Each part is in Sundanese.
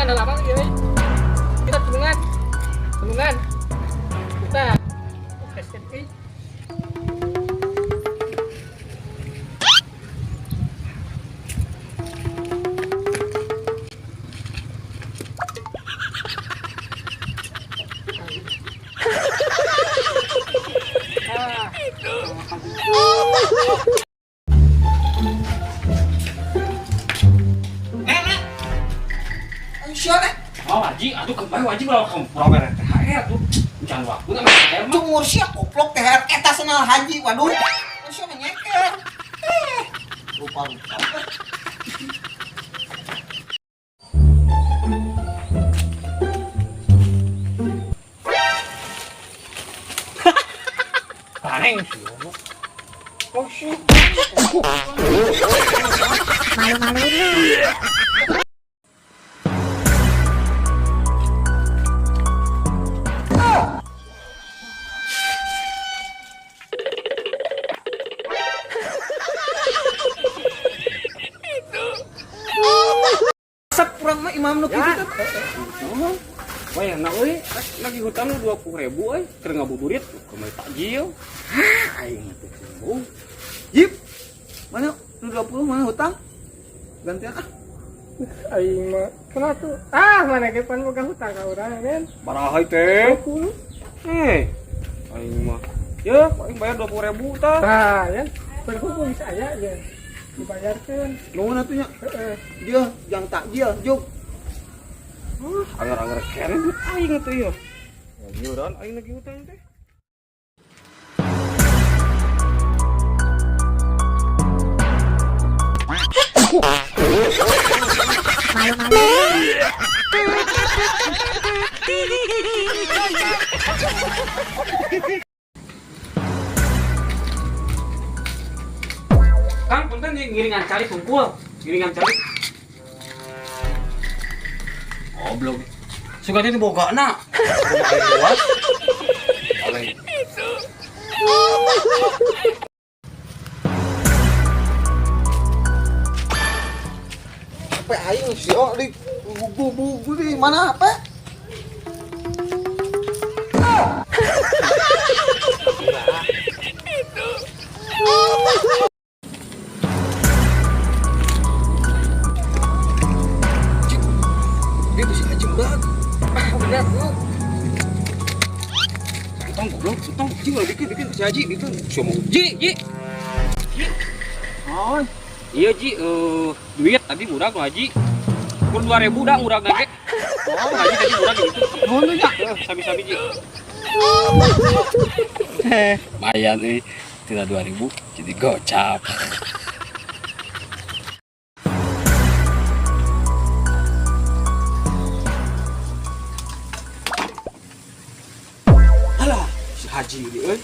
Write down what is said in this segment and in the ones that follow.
ada lama lagi euy. Kita tulungan. Tulungan. Kita SNI. Oh haji, aduh kembali wajib lah kamu pura THR tuh. Jangan waktu nama THR mah. Cungur sia koplok THR eta senal haji, waduh. Sia menyeker. Lupa-lupa. Bareng sih. Oh sih. Malu-maluin lu. Resep urang mah imam nu kitu teh. Wah ya nak euy, lagi hutang lu 20.000 euy, keur ngabuburit kumaha takjil. Hah, aing teh sembung. Jip. Mana nu 20 mana hutang? Gantian ah. Aing mah kenapa tuh? Ah, mana ge pan boga hutang ka urang men. Baraha teh. 20. Eh, aing mah. Ya, aing bayar 20.000 tah. Tah, ya. Berhubung saya ya. Dibayarkeun. Nuhun atuh nya. Heeh. Dia jang takjil, juk. Anger-anger kene duit aing teh ya. Ngiuran aing lagi hutang teh. Malu-maluin lu. Kang, punten ngiringan calik kumpul. Ngiringan calik. Goblok. Suka teh bogana. Rumah aing luas. Alay. HP aing sio di bubu di mana HP? Dia bisa aja berat. Ah, berat lu. Tong goblok, tong ji ulah bikin bikin si Haji bikin. Si mau ji, ji. Ji. Oh, iya ji, duit tadi murah ku Haji. Kur 2.000 dah murah ge. Oh, Haji tadi murah gitu. Nuhun tuh nya. Sabi-sabi ji. Lumayan euy, tidak 2.000 jadi gocap. Alah, si Haji ini euy.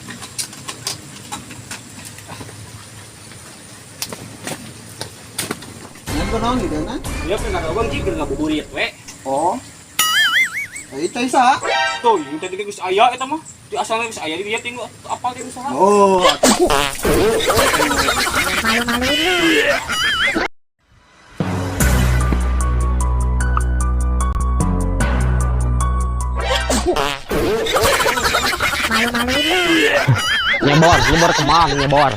Ngan kunaon gitu na? Iya, keur ngagabang ji keur ngabuburit we. Oh. Ai teh sa. Tuh, ini tadi geus aya eta mah. Di asalna geus aya di dieu tinggal apal teh usaha. Oh. Malu-maluin lu. Malu-maluin lu. Nyebor, nyebor kemana nyebor.